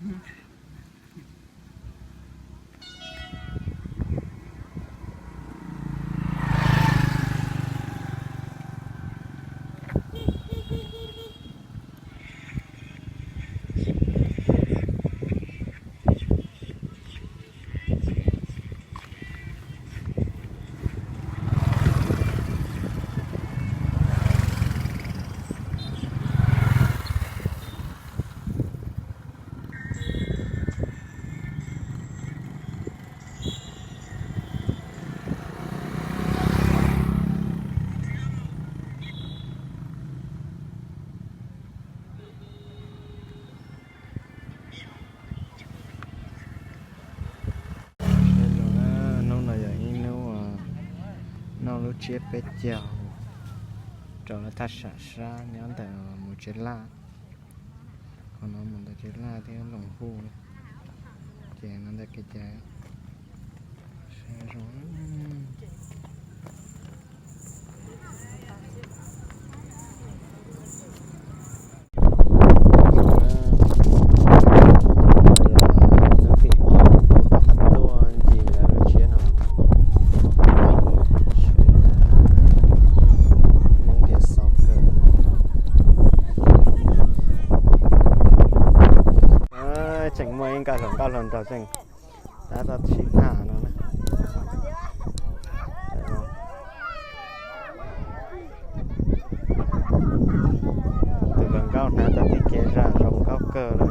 Hnub no yog ib hnub noj lub tsiab peb caug rau lawv thaj sam sab nyob ntawm Mus Tsev Laj. Qhov no mus ntawm Tsev Laj thiab Loos Huj, ces no ntawm kev cai zoo. Hnub tim ob kuv rov qab tuaj ncig lawv lub tsiab no. Hmoob tias xov kawg. Tseem muaj ib nkawm hluas nkauj hluas nraug tseem tab tom sib tham no na. Tus hluas nkauj hnav tau tib kev zam zoo nkauj kawg na.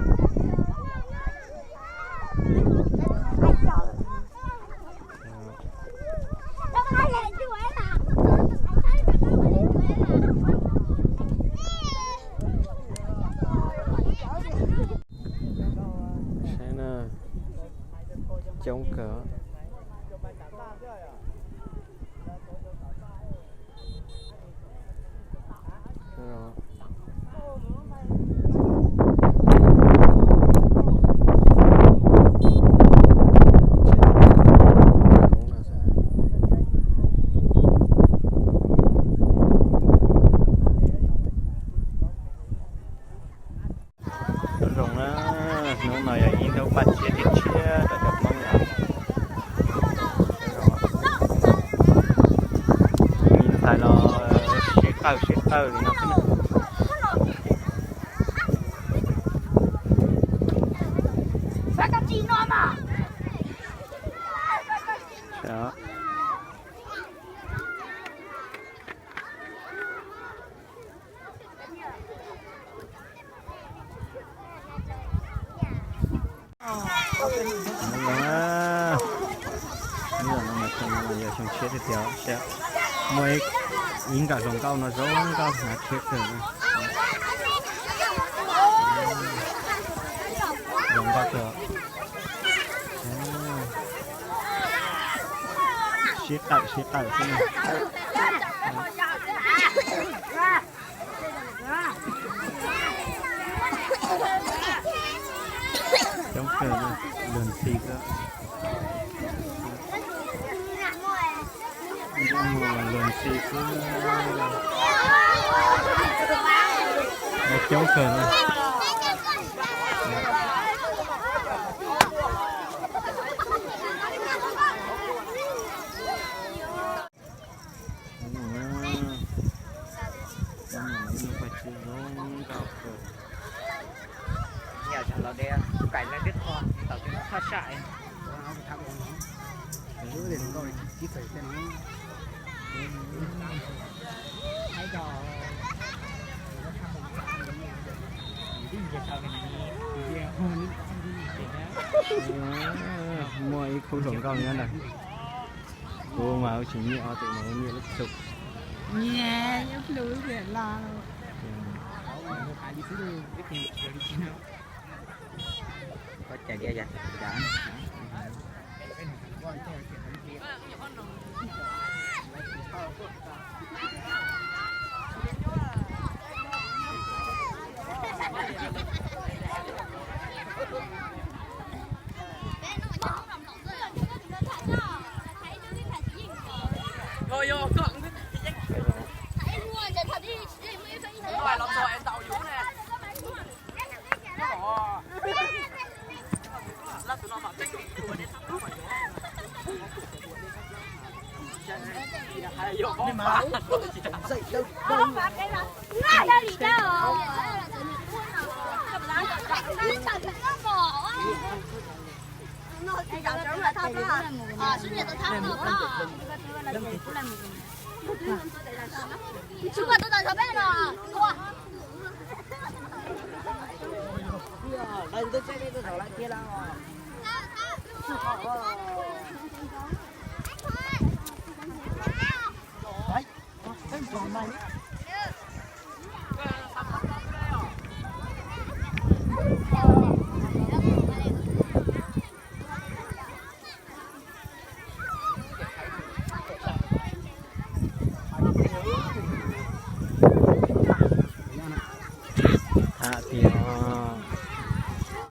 Saib na, coob kawg. Zoo na, hnub no yog ib hnub paj tshiab tiag tshiab rau cov Hmoob no. Ntxhais los sib qawm sib qawm li no xwb na. Yog xyoo tshiab tiag tiag, muaj ib nkawm hluas nkauj no zoo nkauj hnav tshiab kawg. Zoo nkauj kawg. Sib qawm sib qawm xwb. Coob kawg, luag ntxhi xwb. Luag ntxhi xwb. Coob kawg na. Hnub no ib hnub paj tshiab zoo nkauj kawg. Niam tsam los de kaim lawv tib qho tau tej no thaj sam. Muaj ib khub hluas nkauj nyob ntawd. Kuv mas kuv tsis nyiam ob tug no, kuv nyiam lub plhu. Nyiam, nyiam plhu tiag los. Koj cais diav yog. Peb nrog mas